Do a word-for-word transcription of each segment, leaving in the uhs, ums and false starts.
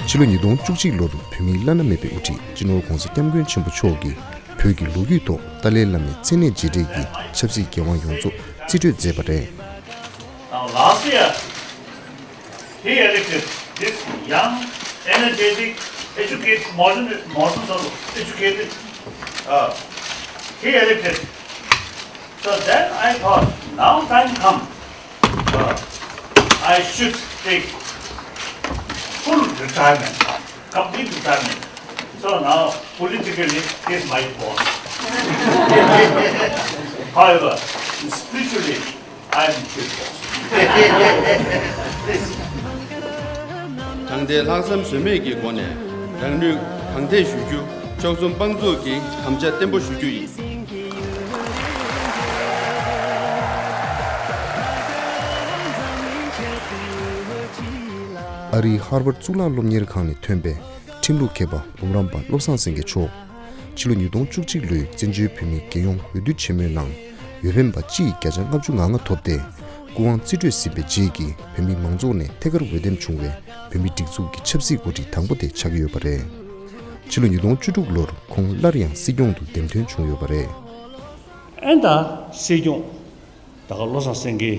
ཕྱི་ལོ་ཉིས་སྟོང་བཅུ་གཅིག་ལོར་བོད་མིའི་བླ་ན་མེད་པའི་དབུ་ཁྲིད་སྤྱི་ནོར་༧གོང་ས་༧སྐྱབས་མགོན་ཆེན་པོ་མཆོག་གིས་བོད་ཀྱི་ལོ་རྒྱུས་ཐོག་ཏཱ་ལའི་བླ་མའི་མཚན་གནས་རྗེས་འབྲེལ་གྱི་ཆབ་སྲིད་འགན་དབང་ཡོངས་རྫོགས་རྩིས་སྤྲོད་མཛད་པ་རེད། Now, last year, he elected this young, energetic, educated, modern, modern sort of educated, uh, he elected. So then I thought, now time come, uh, I should take full retirement, complete retirement. So now, politically, he is my boss. However, spiritually, I am his boss. དྲང་བདེན་ལྷག་བསམ་ཟོལ་མེད་ཀྱི་སྒོ་ནས་རང་ནུས་གང་ཐད་ཞུ་རྒྱུ། ཕྱོགས་མཚུངས་དཔང་བཙུགས་ཀྱི་དམ་བཅའ་བརྟན་པོ་ཞུ་རྒྱུ་ཡིན། ཨ་རིའི་ཧར་ཝརཌ་གཙུག་ལག་སློབ་གཉེར་ཁང་ནས་ཐོན་པའི་ཁྲིམས་ལུགས་མཁས་པ་འབུམ་རམས་པ་བློ་བཟང་སེང་གེ་མཆོག་ཕྱི་ལོ་ཉིས་སྟོང་བཅུ་གཅིག་ལོའི་བཙན་བྱོལ་བོད་མིའི་རྒྱལ་ཡོངས་འོས་བསྡུ་ཆེན་མོའི་ནང་འོས་འཕེན་པ་སྤྱི་ཡི་བརྒྱ་ཆ་ལྔ་བཅུ་ང་ལྔ་ཐོབ་སྟེ། སྐུ་དབང་རྩིས་སྤྲོད་ཟིན་པའི་རྗེས་ཀྱི་བོད་མི་མང་ཚོགས་ནས་ཐད་ཀར་འོས་འདེམས་བྱུང་བའི་བོད་མིའི་སྒྲིག་འཛུགས་ཀྱི་ཆབ་སྲིད་འགོ་ཁྲིད་དང་པོ་དེ་ཆགས་ཀྱི་ཡོད་པ་རེད། ཕྱི་ལོ་ཉིས་སྟོང་བཅུ་དྲུག་ལོར་ཁོང་སླར་ཡང་སྲིད་སྐྱོང་དུ་འདེམས་ཐོན་བྱུང་ཡོད་པ་རེད། ཨེ་ད་སྲིད་སྐྱོང་ད་ག་བློ་བཟང་སེང་གེ་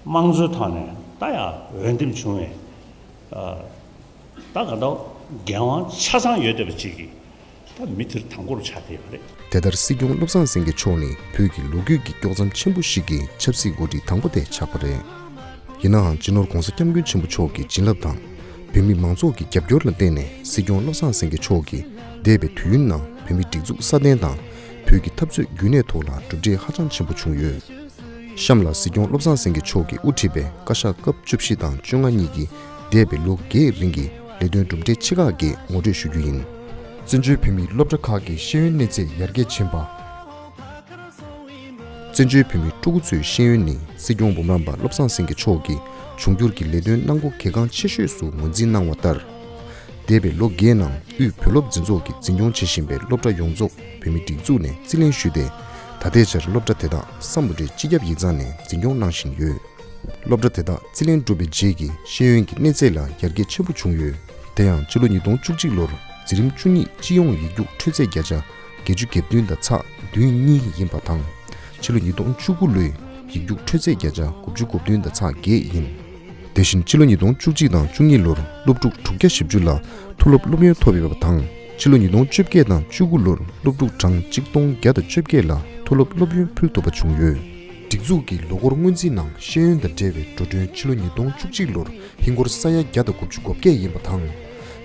དམངས་གཙོའི་ཐོག་ནས་ད་ཡང་འོས་འདེམས་བྱུང་བའི་ད་ག་ད་འགན་དབང་ཆ་ཚང་ཡོད་བསྡད་པ་ཅིག་གིས་ད་མི་དེར་དང་པོར་ཆགས་བསྡད་ཡོད་རེད། དེ་ལྟར་སྲིད་སྐྱོང་བློ་བཟང་སེང་གེ་མཆོག་ནི་བོད་ཀྱི་ལོ་རྒྱུས་ཀྱི་དཀྱོག་མཚམས་ཆེན་པོ་ཞིག་གི་ཆབ་སྲིད་འགོ་ཁྲིད་དང་པོ་དེ་ཆགས་པ་རེད། ཡིན་ནའང་སྤྱི་ནོར་༧གོང་ས་༧སྐྱབས་མགོན་ཆེན་པོ་མཆོག་གི་བྱིན་རླབས་དང་། བོད་མི་མང་ཚོགས་ཀྱི་རྒྱབ་སྐྱོར་ལ་བརྟེན་ནས་སྲིད་སྐྱོང་བློ་བཟང་སེང་གེ་མཆོག་གིས་འདས་པའི་དུས་ཡུན་ནང་བོད་མིའི་སྒྲིག་འཛུགས་སྲ་བརྟན་དང་། བོད་ཀྱི་འཐབ་རྩོད་རྒྱུན་གནས་ཐོག་ལ་གྲུབ་འབྲས་ཧ་ཅང་ཆེན་པོ་བྱུང་ཡོད། གཤམ་ལ་སྲིད་སྐྱོང་བློ་བཟང་སེང་གེ་མཆོག་གིས་དབུ་ཁྲིད་པའི་བཀའ་ཤག་སྐབས་བཅུ་བཞི་དང་བཅོ་ལྔ་གཉིས་ཀྱིས་འདས་པའི་ལོ་འགའི་རིང་གི་ལས་དོན་གྲུབ་འབྲས་ཆེ་ཁག་གི་ངོ་སྤྲོད་ཞུ་རྒྱུ་ཡིན། བཙན་བྱོལ་བོད་མིའི་སློབ་གྲྭ་ཁག་གི་ཤེས་ཡོན་གནས་ཚད་ཡར་རྒྱས་ཕྱིན་པ། བཙན་བྱོལ་བོད་མི་ཕྲུ་གུ་ཚོའི་ཤེས་ཡོན་ནི་སྲིད་སྐྱོང་འབུམ་རམས་པ་བློ་བཟང་སེང་གེ་མཆོག་གིས་འབྱུང་འགྱུར་གྱི་ལས་དོན་གནང་སྒོ་གལ་འགངས་ཆེ་ཤོས་སུ་ངོས་འཛིན་གནང་བ་ལྟར། འདས་པའི་ལོ་འགའི་ནང་དབུས་བོད་སློབ་འཛིན་ཚོགས་ཀྱིས་འཛིན་སྐྱོང་བྱེད་བཞིན་པའི་སློབ་གྲྭ་ཡོངས་རྫོགས་བོད་མིའི་སྒྲིག་འཛུགས་ནས་རྩིས་ལེན་ཞུས་ཏེ། ད་ལྟའི་ཆར་སློབ་གྲྭ་དེ་དག་སམ་བྷོ་ཊའི་སྤྱི་ཁྱབ་ཡིག་ཚང་ནས་འཛིན་སྐྱོང་གནང་བཞིན་ཡོད། སློབ་གྲྭ་དེ་དག་རྩིས་ལེན་གྲུབ་པའི་རྗེས་ཀྱི་ཤེས་ཡོན་གྱི་གནས་ཚད་ལ་ཡར་རྒྱས་ཆེན་པོ་བྱུང་ཡོད། དེ་ཡང་ཕྱི་ལོ་ཉིས་སྟོང་བཅུ་གཅིག་ལོར་འཛིན་རིམ་བཅུ་གཉིས་སྤྱི་ཡོངས་ཡིག་རྒྱུགས་འཕྲོད་ཚད་བརྒྱ་ཆ་བརྒྱད་ཅུ་གྱ་བདུན་དང་ཚེག་བདུན་གཉིས་ཡིན་པ་དང་། ཕྱི་ལོ་ཉིས་སྟོང་བཅུ་དགུ་ལོའི་ཡིག་རྒྱུགས་འཕྲོད་ཚད་བརྒྱ་ཆ་དགུ་བཅུ་གོ་བདུན་དང་ཚེག་བརྒྱད་ཡིན། དེ་བཞིན་ཕྱི་ལོ་ཉིས་སྟོང་བཅུ་གཅིག་དང་བཅུ་གཉིས་ལོར་སློབ་ཕྲུག་དྲུག་བརྒྱ་བཞི་བཅུ་ལ་མཐོ་སློབ་སློབ་ཡོན་ཐོབ་ཡོད་པ་དང་། ཕྱི་ལོ་ཉིས་སྟོང་བཅོ་བརྒྱད་དང་བཅུ་དགུ་ལོར་སློབ་ཕྲུག་གྲངས་གཅིག་སྟོང་བརྒྱ་དང་བཅོ་བརྒྱད་ལ་མཐོ་སློབ་སློབ་ཡོན་ཕུལ་ཐུབ་པ་བྱུང་ཡོད། སྒྲིག་འཛུགས་ཀྱི་ལོ་འཁོར་སྔོན་རྩིས་ནང་ཤེས་ཡོན་དང་འབྲེལ་བའི་འགྲོ་གྲོན་ཕྱི་ལོ་ཉིས་སྟོང་བཅུ་གཅིག་ལོར་ཧིན་སྒོར་ས་ཡ་བརྒྱ་དང་དགུ་བཅུ་གོ་བརྒྱད་ཡིན་པ་དང་།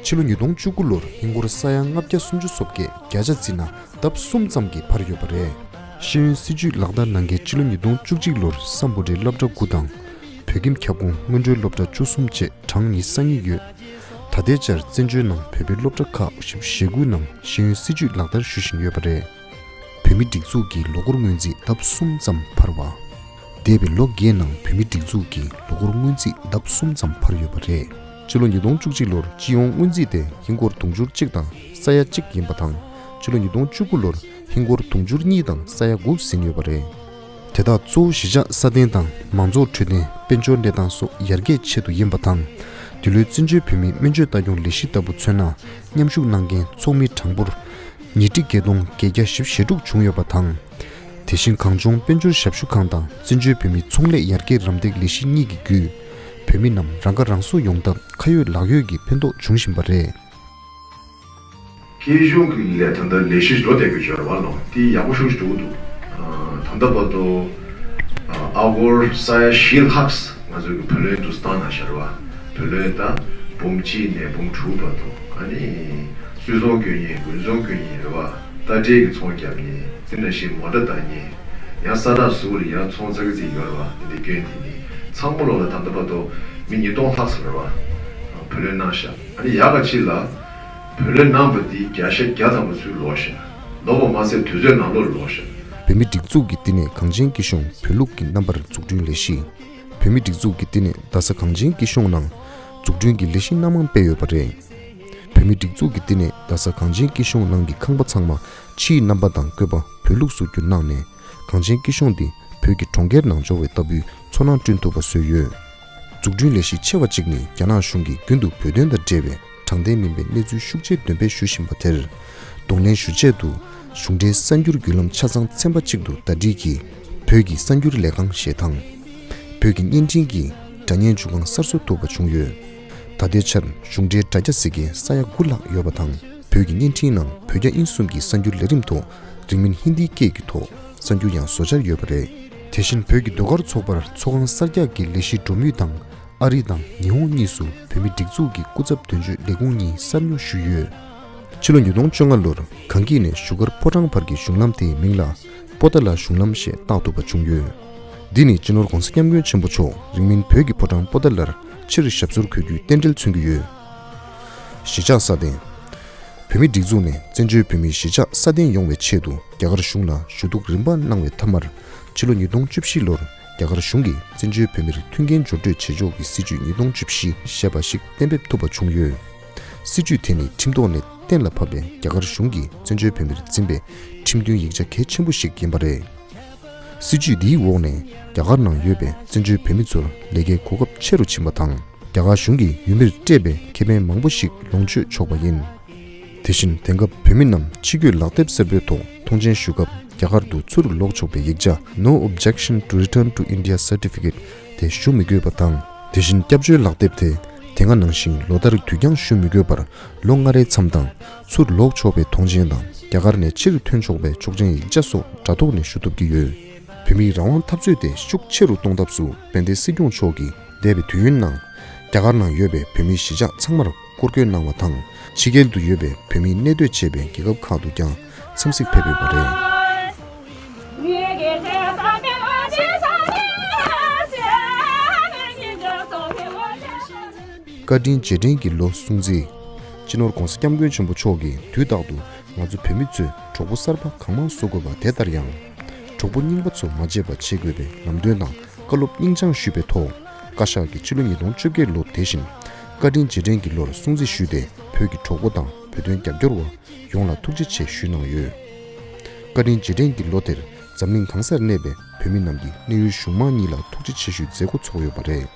ཕྱི་ལོ་ཉིས་སྟོང་བཅུ་དགུ་ལོར་ཧིན་སྒོར་ས་ཡ་ལྔ་བརྒྱ་སུམ་ཅུ་སོ་བརྒྱད། བརྒྱ་ཆ་བརྩིས་ན་ལྡབ་གསུམ་ཙམ་གྱིས་འཕར་ཡོད་པ་རེད། ཤེས་ཡོན་སྲིད་ཇུས་ལག་བསྟར་གནང་མཁན་ཕྱི་ལོ་ཉིས་སྟོང་བཅུ་གཅིག་ལོར་སམ་བྷོ་ཊའི་སློབ་གྲྭ་དགུ་དང་། བོད་ཁྱིམ་ཁྱབ་ཁོངས་སྔོན་འགྲོའི་སློབ་གྲྭ་བཅུ་གསུམ་བཅས་གྲངས་ཉི་ཤུ་རྩ་གཉིས་ཡོད། ད་ལྟའི་ཆར་བཙན་བྱོལ་ནང་བོད་པའི་སློབ་གྲྭ་ཁག་བཞི་བཅུ་ཞེ་དགུ་ནང་ཤེས་ཡོན་སྲིད་ཇུས་ལག་བསྟར་ཞུ་བཞིན་ཡོད་པ་རེད། བོད་མིའི་སྒྲིག་འཛུགས་ཀྱི་ལོ་འཁོར་སྔོན་རྩིས་ལྡབ་གསུམ་ཙམ་འཕར་བ། འདས་པའི་ལོ་འགའི་ནང་བོད་མིའི་སྒྲིག་འཛུགས་ཀྱི་ལོ་འཁོར་སྔོན་རྩིས་ལྡབ་གསུམ་ཙམ་འཕར་ཡོད་པ་རེད། ཕྱི་ལོ་ཉིས་སྟོང་བཅུ་གཅིག་ལོར་སྤྱི་ཡོངས་སྔོན་རྩིས་དེ་ཧིན་སྒོར་དུང་ཕྱུར་གཅིག་དང་ས་ཡ་གཅིག་ཡིན་པ་དང་། ཕྱི་ལོ་ཉིས་སྟོང་བཅུ་དགུ་ལོར་ཧིན་སྒོར་དུང་ཕྱུར་གཉིས་དང་ས་ཡ་དགུ་ཟིན་ཡོད་པ་རེད། དེ་དག་གཙོ་བོ་གཞིས་ཆགས་སྲ་བརྟན་དང་མང་ཚོགས་འཕྲོད་བསྟེན། དཔལ་འབྱོར་གནས་སྟངས་སོགས་ཡར་རྒྱས་ཆེད་དུ་ཡིན་པ་དང་། འདི་ལོའི་བཙན་བྱོལ་བོད་མིའི་སྨན་བཅོས་ལྟ་སྐྱོང་ལས་གཞི་ལྟ་བུ་མཚོན་ན། མཉམ་ཞུགས་གནང་མཁན་ཚོགས་མི་གྲངས་འབོར་ཉིས་ཁྲི་བརྒྱད་སྟོང་བརྒྱད་བརྒྱ་བཞི་བཅུ་ཞེ་དྲུག་བྱུང་ཡོད་པ་དང་། དེ་བཞིན་གངས་ལྗོངས་དཔལ་འབྱོར་ཞབས་ཞུ་ཁང་དང་བཙན་བྱོལ་བོད་མིའི་ཚོང་ལས་ཡར་རྒྱས་རམ་འདེགས་ལས་གཞི་གཉིས་ཀྱིས་བརྒྱུད། བོད་མི་རྣམས་རང་ཁ་རང་གསོ་ཡོང་ཐབས་ཁ་ཡོད་ལག་ཡོད་ཀྱི་ཕན་ཐོགས་འབྱུང་བཞིན་པ་རེད། སྐྱིད་གཤོངས་ཀྱི་ལས་ད་ལྟ་ལས་གཞི་འགྲོ་བསྡད་ཀྱི་ཡོད་རེད་བ་ལོ། དེ་ཡག་པོ་ཤུགས་ཆེ་འགྲོ་གི་འདུག་ཨ། ད་ལྟ་བར་དུ་ཨ་སྒོར་ས་ཡ་བཞི་ལྷག་ང་ཚོ་གི་བུ་ལོན་དུ་བཏང་གནང་བཞག་རེད་བ། བུ་ལོན་ད་འབུམ་གཅིག་ནས་འབུམ་དྲུག་བར་དུ། ཨ་ནི་སུད་ཚོང་སྐྱོན་ཡིན། དགུན་ཚོང་སྐྱོན་ཡིན་རེད་བ། རྟ་དྲེལ་གྱི་ཚོང་རྒྱབ་ཡིན། དེ་ནང་བཞིན་མོ་ཊ་བཏང་ཡིན། ཡང་ས་བསྒྲགས་ཟུར་ལ་ཡང་ཚོང་ཙག་ཙིག་ཡོད་རེད་བ། དེ་འདྲའི་སྐྱོན་དེ་ནི་ཚང་མ་ལོག་ལ་ད་ལྟ་བར་དུ་མི་ཉིས་སྟོང་ལྷག་ཙམ་རེད་བ། བུ་ལོན་གནང་བཞག་ཨ་ནི་ཡག་ག་ཅིག་ལ། བུ་ལོན་གནང་བ་འདི་བརྒྱ་ཆ་བརྒྱ་ཐམ་པ་ཚུར་ལོག་ཤག་ལོག་པ་མ་ཟད་དུས་ཚོད་ནང་ལོགས་ལོག་ཤག་བོད་མིའི་སྒྲིག་འཛུགས་ཀྱི་བསྟི་གནས་གངས་ཅན་སྐྱིད་གཤོངས་བོད་ལུགས་ཀྱི་རྣམ་པར་འཛུགས་སྐྲུན་ལས་གཞི། བོད་མིའི་སྒྲིག་འཛུགས་ཀྱི་བསྟི་གནས་རྡ་ས་གངས་ཅན་སྐྱིད་གཤོངས་ནང་འཛུགས་སྐྲུན་གྱི་ལས་གཞི་སྣ་མང་སྤེལ་ཡོད་པ་རེད། བོད་མིའི་སྒྲིག་འཛུགས་ཀྱི་བསྟི་གནས་རྡ་ས་གངས་ཅན་སྐྱིད་གཤོངས་ནང་གི་ཁང་པ་ཚང་མ་ཕྱིའི་རྣམ་པ་དང་བཀོད་པ་བོད་ལུགས་སུ་བསྒྱུར་གནང་ནས། གངས་ཅན་སྐྱིད་གཤོངས་འདི་བོད་ཀྱི་གྲོང་ཁྱེར་ནང་འབྱོར་བའི་ལྟ་བུའི་ཚོར་སྣང་བསྐྲུན་ཐུབ་པ་བཟོས་ཡོད། འཛུགས་སྐྲུན་ལས་གཞི་ཆེ་བ་གཅིག་ནི་རྒྱ་ནག་གཞུང་གིས་རྒྱུན་དུ་བོད་དོན་དང་འབྲེལ་བའི་དྲང་བདེན་མིན་པའི་གནས་ཚུལ་ཤུགས་ཆེ་འདོན་སྤེལ་ཞུ་བཞིན་པ་དེར་གདོང་ལེན་ཞུ་ཆེད་དུ། གཞུང་འབྲེལ་གསར་འགྱུར་བརྒྱུད་ལམ་ཆ་ཚང་ཚན་པ་གཅིག་ཏུ་ཟླ་སྒྲིལ་གྱིས་བོད་ཀྱི་གསར་འགྱུར་ལས་ཁང་ཞེས་དང་། བོད་ཀྱི་བརྙན་འཕྲིན་གྱི་སྒྲ་བརྙན་འབྱུང་ཁང་གསར་བཟོ་ཐུབ་པ་བྱུང་ཡོད། ད་ལྟའི་ཆར་གཞུང་འབྲེལ་དྲ་རྒྱ་ཟེར་མཁན་ས་ཡ་དགུ་ལྷག་ཡོད་པ་དང་། བོད་ཀྱི་བརྙན་འཕྲིན་ནང་བོད་རྒྱ་དབྱིན་གསུམ་གྱི་གསར་འགྱུར་ལས་རིམ་ཐོག་རིང་མིན་ཧིན་དིའི་སྐད་ཀྱི་ཐོག་གསར་འགྱུར་ཡང་བཟོ་འཆར་ཡོད་པ་རེད། དེ་བཞིན་བོད་ཀྱི་ཟློས་གར་ཚོགས་པར་ཚོགས་ཁང་གསར་རྒྱག་གི་ལས་གཞི་སྒྲོམ་གཡུག་དང་ཨ་རི་དང་ཉི་ཧོང་གཉིས་སུ་བོད་མིའི་སྒྲིག་འཛུགས་ཀྱི་སྐུ་ཚབ་དོན་གཅོད་ལས་ཁུངས་གཉིས་གསར་ཉོ་ཞུས་ཡོད། ཕྱི་ལོ་ཉིས་སྟོང་བཅོ་ལྔ་ལོར་གངས་སྐྱིད་ནས་བཞུགས་སྒར་ཕོ་བྲང་བར་གྱི་གཞུང་ལམ་དེའི་མིང་ལ་པོ་ཏཱ་ལ་གཞུང་ལམ་ཞེས་བཏགས་ཐུབ་པ་བྱུང་ཡོད། འདི་ནི་སྤྱི་ནོར་༧གོང་ས་༧སྐྱབས་མགོན་ཆེན་པོ་མཆོག་རིང་མིན་བོད་ཀྱི་ཕོ་བྲང་པོ་ཏཱ་ལར་ཕྱིར་ཞབས་སོར་འཁོད་རྒྱུའི་རྟེན་འབྲེལ་མཚོན་གྱི་ཡོད། གཞིས་ཆགས་སྲ་བརྟན། བོད་མིའི་སྒྲིག་འཛུགས་ནས་བཙན་བྱོལ་བོད་མིའི་གཞིས་ཆགས་སྲ་བརྟན་ཡོང་བའི་ཆེད་དུ་རྒྱ་གར་གཞུང་ལ་ཞུ་གཏུག་རིམ་པ་གནང་བའི་མཐའ་མར། ཕྱི་ལོ་ཉིས་སྟོང་བཅུ་བཞི་ལོར་རྒྱ་གར་གཞུང་གིས་བཙན་བྱོལ་བོད་མིར་མཐུན་རྐྱེན་སྦྱོར་སྤྲོད་བྱེད་ཕྱོགས་ཀྱི་སྲིད་ཇུས་ཉིས་སྟོང་བཅུ་བཞི་ཞེས་པ་ཞིག་གཏན་འབེབས་ཐུབ་པ་བྱུང་ཡོད། སྲིད་ཇུས་དེ་ནི་ཁྲིམས་ཐོག་ནས་གཏན་ལ་ཕབ་པའི་རྒྱ་གར་གཞུང་གིས་བཙན་བྱོལ་བོད་མིར་འཛིན་པའི་ཁྲིམས་མཐུན་ཡིག་ཆ་གལ་ཆེན་པོ་ཞིག་ཡིན་པ་རེད། སྲིད་ཇུས་འདིའི་འོག་ནས་རྒྱ་གར་ནང་ཡོད་པའི་བཙན་བྱོལ་བོད་མི་ཚོར་ལས་ཀའི་གོ་སྐབས་ཆེ་རུ་ཕྱིན་པ་དང་། རྒྱ་གར་གཞུང་གིས་ཡུལ་མིར་སྤྲད་པའི་ཁེ་ཕན་མང་པོ་ཞིག་ལོངས་སྤྱོད་ཆོག་པ་ཡིན། དེ་བཞིན་དེང་སྐབས་བོད་མི་རྣམས་ཕྱི་སྐྱོད་ལག་དེབ་གསར་པའི་ཐོག་མཐོང་མཆན་ཞུ་སྐབས་རྒྱ་གར་དུ་ཚུར་ལོག་ཆོག་པའི་ཡིག་ཆ་No Objection to Return to India Certificate དེ་ཞུ་མི་དགོས་པ་དང་། དེ་བཞིན་སྐྱབས་བཅོལ་ལག་དེབ་དེ་དེ་སྔ་ནང་བཞིན་ལོ་ལྟར་དུས་འགྱངས་ཞུ་མི་དགོས་པར་ལོ་ལྔ་རེའི་མཚམས་དང་ཚུར་ལོག་ཆོག་པའི་མཐོང་མཆན་དང་རྒྱ་གར་ནས་ཕྱིར་ཐོན་ཆོག་པའི་ཆོག་མཆན་ཡིག་ཆ་སོགས་དྲ་ཐོག་ནས་ཞུ་ཐུབ་ཀྱི་ཡོད། བོད་མིའི་རང་དབང་འཐབ་རྩོད་དེ་ཤུགས་ཆེ་རུ་གཏོང་ཐབས་སུ་བན་དེ་སྲིད་སྐྱོང་མཆོག་གིས་འདས་པའི་དུས་ཡུན་ནང་རྒྱ་གར་ནང་ཡོད་པའི་བོད་མིའི་གཞིས་ཆགས་ཚང་མར་སྐོར་སྐྱོད་གནང་བ་དང་། ཕྱི་རྒྱལ་དུ་ཡོད་པའི་བོད་མིའི་གནས་སྡོད་བྱེད་པའི་རྒྱལ་ཁབ་ཁག་ཏུ་ཀྱང་འཚམས་གཟིགས་ཕེབས་ཡོད་པ་རེད། བཀའ་དྲིན་རྗེས་དྲན་གྱི་ལོ་སྲུང་བརྩི། སྤྱི་ནོར་༧གོང་ས་༧སྐྱབས་མགོན་ཆེན་པོ་མཆོག་གིས་དུས་རྟག་ཏུ་ང་ཚོ་བོད་མི་ཚོས་གྲོགས་པོ་གསར་པ་གང་མང་བཟོ་དགོས་པ་དེ་ལྟར་ཡང་། གྲོགས་པོ་རྙིང་པ་ཚོ་མ་བརྗེད་པ་བྱེད་དགོས་པའི་ལམ་སྟོན་དང་བཀའ་སློབ་སྙིང་བཅངས་ཞུས་པའི་ཐོག་བཀའ་ཤག་གིས་ཕྱི་ལོ་ཉིས་སྟོང་བཅོ་བརྒྱད་ལོ་དེ་བཞིན་བཀའ་དྲིན་རྗེས་དྲན་གྱི་ལོར་སྲུང་བརྩི་ཞུས་ཏེ་བོད་ཀྱི་གྲོགས་པོ་དང་བོད་དོན་རྒྱབ་སྐྱོར་བ་ཡོངས་ལ་ཐུགས་རྗེ་ཆེ་ཞུས་གནང་ཡོད། བཀའ་དྲིན་རྗེས་དྲན་གྱི་ལོ་དེར་འཛམ་གླིང་གང་སར་གནས་པའི་བོད་མི་རྣམས་ཀྱིས་གནས་ཡུལ་གཞུང་མང་གཉིས་ལ་ཐུགས་རྗེ་ཆེ་ཞུའི་མཛད་སྒོ་ཚོགས་ཡོད་པ་རེད།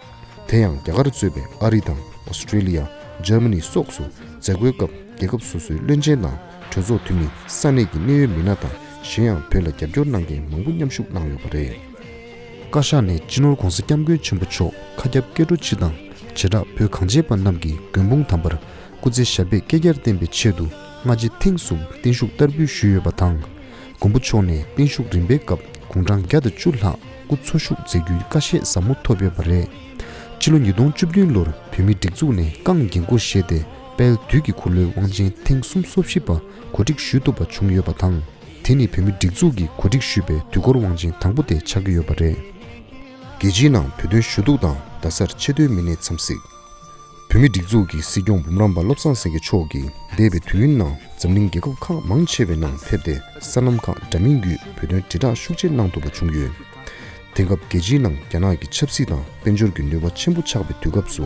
དེ་ཡང་རྒྱ་གར་གཙོས་པའི་ཨ་རི་དང་ཨོ་སི་ཀྲི་ལི་ཡ། འཇར་མ་ནི་སོགས་སུ་མཛད་སྒོའི་སྐབས་རྒྱལ་ཁབ་སོ་སོའི་བློན་ཆེན་དང་གྲོས་ཚོགས་འཐུས་མི། ས་གནས་ཀྱི་གནད་ཡོད་མི་སྣ་དང་གཞན་ཡང་བོད་ལ་རྒྱབ་སྐྱོར་གནང་མཁན་མང་པོ་མཉམ་ཞུགས་གནང་ཡོད་པ་རེད། བཀའ་ཤག་ནས་སྤྱི་ནོར་༧གོང་ས་༧སྐྱབས་མགོན་ཆེན་པོ་མཆོག་མཁའ་ཁྱབ་སྐྱེ་འགྲོ་སྤྱི་དང་བྱེ་བྲག་བོད་གངས་ཅན་པ་རྣམས་ཀྱི་མགོན་དཔུང་དམ་པར་སྐུ་ཚེ་ཞབས་པད་བསྐལ་བརྒྱར་བརྟན་པའི་ཆེད་དུ་སྔ་རྗེས་ཐེངས་གསུམ་བརྟན་བཞུགས་བསྟར་འབུལ་ཞུས་ཡོད་པ་དང་། མགོན་པོ་མཆོག་ནས་བརྟན་བཞུགས་རིམ་པའི་སྐབས་དགུང་གྲངས་བརྒྱ་དང་བཅུ་ལྷག་སྐུ་འཚོ་བཞུགས་མཛད་རྒྱུའི་བཀའ་བཞེས་ཟབ་མོ་ཐོབ་ཡོད་པ་རེད། ཕྱི་ལོ་ཉིས་སྟོང་བཅུ་བདུན་ལོར་བོད་མིའི་སྒྲིག་འཛུགས་ནས་རྐང་འགན་འཁུར་བཞེས་ཏེ་དཔལ་དུས་ཀྱི་འཁོར་ལོའི་དབང་ཆེན་ཐེངས་སུམ་ཅུ་སོ་བཞི་པ་གོ་སྒྲིག་ཞུ་ཐུབ་པ་བྱུང་ཡོད་པ་དང་། དེ་ནི་བོད་མིའི་སྒྲིག་འཛུགས་ཀྱིས་གོ་སྒྲིག་ཞུས་པའི་དུས་འཁོར་དབང་ཆེན་དང་པོ་དེ་ཆགས་ཀྱི་ཡོད་པ་རེད། རྒྱལ་སྤྱིའི་ནང་བོད་དོན་ཞུ་གཏུག་དང་རྡ་སར་ཆེས་མཐོའི་མི་སྣའི་འཚམས་གཟིགས། བོད་མིའི་སྒྲིག་འཛུགས་ཀྱི་སྲིད་སྐྱོང་འབུམ་རམས་པ་བློ་བཟང་སེང་གེ་མཆོག་གིས་འདས་པའི་དུས་ཡུན་ནང་འཛམ་གླིང་རྒྱལ་ཁབ་ཁག་མང་ཆེ་བའི་ནང་ཕེབས་ཏེ་སྲིད་བློན་ཁག་འདྲ་མིན་བརྒྱུད་བོད་དོན་དྲིལ་བསྒྲགས་ཤུགས་ཆེ་གནང་ཐུབ་པ་བྱུང་ཡོད། དེང་སྐབས་རྒྱལ་སྤྱིའི་ནང་རྒྱ་ནག་གི་ཆབ་སྲིད་དང་དཔལ་འབྱོར་གྱི་ནུས་པ་ཆེན་པོ་ཆགས་པའི་དུས་སྐབས་སུ་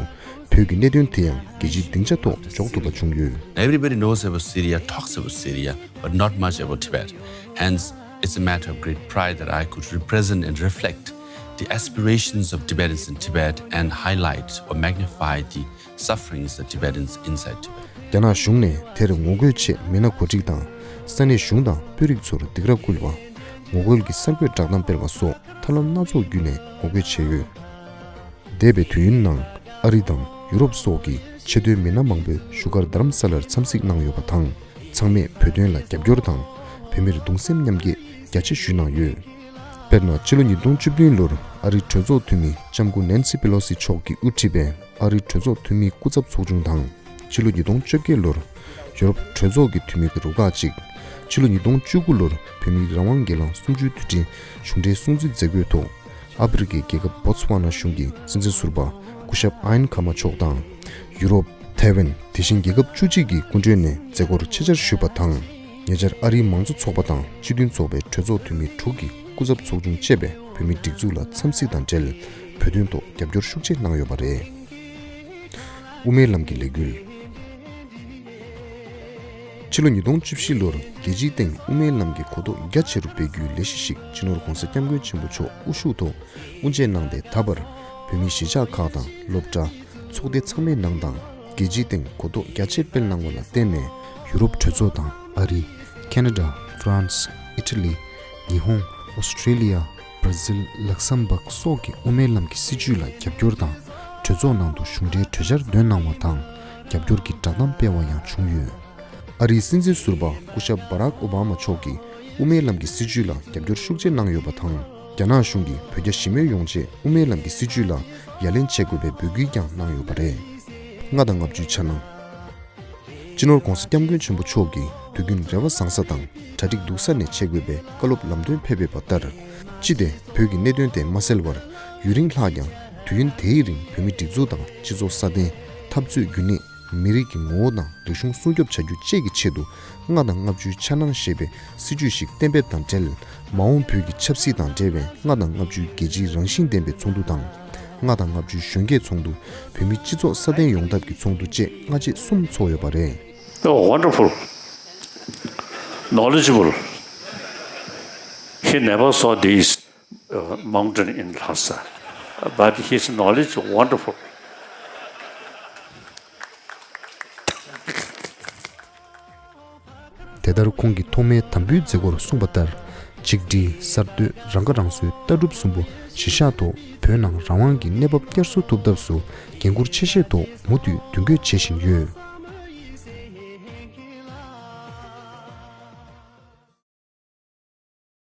བོད་ཀྱི་གནད་དོན་དེ་ཡང་རྒྱལ་སྤྱིའི་སྡིངས་ཆ་ཐོག་འཇོག་ཐུབ་པ་བྱུང་ཡོད། Everybody knows about Syria, talks about Syria, but not much about Tibet. Hence, it's a matter of great pride that I could represent and reflect the aspirations of Tibetans in Tibet and highlight or magnify the sufferings of Tibetans inside Tibet. རྒྱ་ནག་གཞུང་ནས་དེར་ངོ་རྒོལ་ཆེད་མི་སྣ་གོ་སྒྲིག་དང་། ས་གནས་གཞུང་དང་དཔོན་རིགས་ཚོར་སྡིགས་ར་བསྐུལ་བ། ངོ་རྒོལ་གྱི་གསར་འགོད་བསྒྲགས་གཏམ་སྤེལ་བ་སོགས་ཐབས་ལམ་སྣ་ཚོགས་བརྒྱུད་ནས་ངོ་རྒོལ་བྱས་ཡོད། འདས་པའི་དུས་ཡུན་ནང་ཨ་རི་དང་ཡུ་རོབ་སོགས་ཀྱི་ཆེས་མཐོའི་མི་སྣ་མང་པོས་བཞུགས་སྒར་རྡ་རམ་ས་ལར་འཚམས་གཟིགས་གནང་ཡོད་པ་དང་། ཚང་མས་བོད་དོན་ལ་རྒྱབ་སྐྱོར་དང་། བོད་མིར་གདུང་སེམས་མཉམ་སྐྱེད་རྒྱ་ཆེ་ཞུས་གནང་ཡོད། དཔེར་ན། ཕྱི་ལོ་ཉིས་སྟོང་བཅུ་བདུན་ལོར་ཨ་རིའི་གྲོས་ཚོགས་འཐུས་མི་ལྕམ་སྐུ་ནན་སི་པེ་ལོ་སི་མཆོག་གིས་དབུ་ཁྲིད་པའི་ཨ་རིའི་གྲོས་ཚོགས་འཐུས་མིའི་སྐུ་ཚབ་ཚོགས་ཆུང་དང་། ཕྱི་ལོ་ཉིས་སྟོང་བཅོ་བརྒྱད་ལོར་ཡུ་རོབ་གྲོས་ཚོགས་ཀྱི་འཐུས་མི་རུ་ཁག་ཅིག་ཕྱི་ལོ་ཉིས་སྟོང་བཅུ་དགུ་ལོར་བོད་མིའི་རང་དབང་སྒེར་ལངས་གསུམ་བཅུའི་དུས་དྲན་གཞུང་འབྲེལ་སྲུང་བརྩི་མཛད་སྒོའི་ཐོག་ཨ་ཧྥེ་རི་ཁའི་རྒྱལ་ཁབ་བོ་ཚ་ཝ་ན་གཞུང་གི་སྲིད་འཛིན་ཟུར་པ་སྐུ་ཞབས་ཨན་ཁ་མ་མཆོག་དང་། ཡུ་རོབ། ཐའེ་ཝན། དེ་བཞིན་རྒྱལ་ཁབ་བཅུ་གཅིག་གི་སྐུ་མགྲོན་ནས་མཛད་སྒོར་ཆེད་བཅར་ཞུས་པ་དང་། ཉེ་ཆར་ཨ་རིའི་མང་གཙོ་ཚོགས་པ་དང་སྤྱི་མཐུན་ཚོགས་པའི་གྲོས་ཚོགས་འཐུས་མི་དྲུག་གི་སྐུ་ཚབ་ཚོགས་ཆུང་བཅས་པས་བོད་མིའི་སྒྲིག་འཛུགས་ལ་འཚམས་གཟིགས་དང་འབྲེལ་བོད་དོན་ཐོག་རྒྱབ་སྐྱོར་ཤུགས་ཆེ་གནང་ཡོད་པ་རེད། དབུ་མའི་ལམ་གྱི་ལས་འགུལ། ཕྱི་ལོ་ཉིས་སྟོང་བཅུ་བཞི་ལོར་རྒྱལ་སྤྱིའི་སྟེང་དབུ་མའི་ལམ་གྱི་གོ་རྟོགས་རྒྱ་ཆེ་རུ་སྤེལ་རྒྱུའི་ལས་གཞི་ཞིག་སྤྱི་ནོར་༧གོང་ས་༧སྐྱབས་མགོན་ཆེན་པོ་མཆོག་དབུ་བཞུགས་ཐོག་དབུ་འབྱེད་གནང་སྟེ། ད་བར་ བོད་མིའི་གཞིས་ཆགས་ཁག་དང་སློབ་གྲྭ། ཚོགས་སྡེ་ཚང་མའི་ནང་དང་རྒྱལ་སྤྱིའི་སྟེང་གོ་རྟོགས་རྒྱ་ཆེར་སྤེལ་གནང་བ་ལ་བརྟེན་ནས། ཡུ་རོབ་གྲོས་ཚོགས་དང་ཨ་རི། ཁེ་ན་ཌ། ཧྥ་རན་སི། ཨི་ཊ་ལི། ཉི་ཧོང་། ཨོ་སི་ཀྲི་ལི་ཡ། བྷར་ཛིལ། ལག་སམ་བག་སོགས་ཀྱིས་དབུ་མའི་ལམ་གྱི་སྲིད་བྱུས་ལ་རྒྱབ་སྐྱོར་དང་། གྲོས་ཚོགས་ནང་དུ་གཞུང་འབྲེལ་གྲོས་འཆར་འདོན་གནང་བ་དང་། རྒྱབ་སྐྱོར་གྱི་བསྒྲགས་གཏམ་སྤེལ་བ་ཡང་བྱུང་ཡོད། ཨ་རིའི་སྲིད་འཛིན་ཟུར་པ་སྐུ་ཞབས་བྷ་རག་ཨོ་བྷ་མ་མཆོག་གིས་དབུ་མའི་ལམ་གྱི་སྲིད་བྱུས་ལ་རྒྱབ་སྐྱོར་ཤུགས་ཆེ་གནང་ཡོད་པ་དང་། རྒྱ་ནག་གཞུང་གིས་བོད་རྒྱ་ཞི་མོལ་ཡོང་ཆེད་དབུ་མའི་ལམ་གྱི་སྲིད་བྱུས་ལ་ཡ་ལན་བྱེད་དགོས་པའི་འབོད་སྐུལ་ཀྱང་གནང་ཡོད་པ་རེད། ལྔ་དང་ལྔ་བཅུའི་འཆར་སྣང་། སྤྱི་ནོར་༧གོང་ས་༧སྐྱབས་མགོན་ཆེན་པོ་མཆོག་གིས་དུས་རྒྱུན་རེ་བ་བཟང་ས་དང་གྲ་སྒྲིག་སྡུག་ས་ནས་བྱེད་དགོས་པའི་བཀའ་སློབ་ལམ་སྟོན་ཕེབས་ཡོད་པ་ལྟར། སྤྱི་དེ་བོད་ཀྱི་གནད་དོན་དེ་མ་སེལ་བར་ཡུན་རིང་ལྷག་ཀྱང་དུས་ཡུན་དེའི་རིང་བོད་མིའི་སྒྲིག་འཛུགས་དང་སྤྱི་ཚོགས་སྲ་བརྟན། འཐབ་རྩོད་རྒྱུན་གནས། མི་རིགས་ཀྱི་ངོ་བོ་དང་རིག་གཞུང་སྲུང་སྐྱོབ་བྱ་རྒྱུ་བཅས་ཀྱི་ཆེད་དུ་ལྔ་དང་ལྔ་བཅུའི་འཆར་སྣང་ཞེས་པའི་སྲིད་བྱུས་ཤིག་གཏན་འབེབས་དང་འབྲེལ། མ་འོངས་བོད་ཀྱི་ཆབ་སྲིད་དང་འབྲེལ་བའི་ལྔ་དང་ལྔ་བཅུའི་རྒྱལ་སྤྱིའི་རང་བཞིན་ལྡན་པའི་ཚོགས་འདུ་དང་། ལྔ་དང་ལྔ་བཅུའི་གཞོན་སྐྱེས་ཚོགས་འདུ། བོད་མིའི་སྤྱི་ཚོགས་སྲ་བརྟན་ཡོང་ཐབས་ཀྱི་ཚོགས་འདུ་བཅས་སྔ་རྗེས་གསུམ་ཚོགས་ཡོད་པ་རེད། Oh, wonderful. Knowledgeable. He never saw this uh, mountain in Lhasa, but his knowledge wonderful. དེ་ལྟར་ཁོང་གིས་ཐོག་མའི་དམ་འབུལ་མཛད་སྒོར་གསུངས་པ་ལྟར། ཆིག་སྒྲིལ། གསར་གཏོད། རང་ཁ་རང་གསོའི་ལྟ་གྲུབ་གསུམ་པོ་གཞིར་བཞག་ཐོག་བོད་ནང་རང་དབང་གི་གནས་བབ་བསྐྱར་གསོ་ཐུབ་ཐབས་སུ་འགན་འཁུར་ཆེ་བཞེས་ཐོག་མུ་མཐུད་མདུན་སྐྱོད་བྱེད་བཞིན་ཡོད།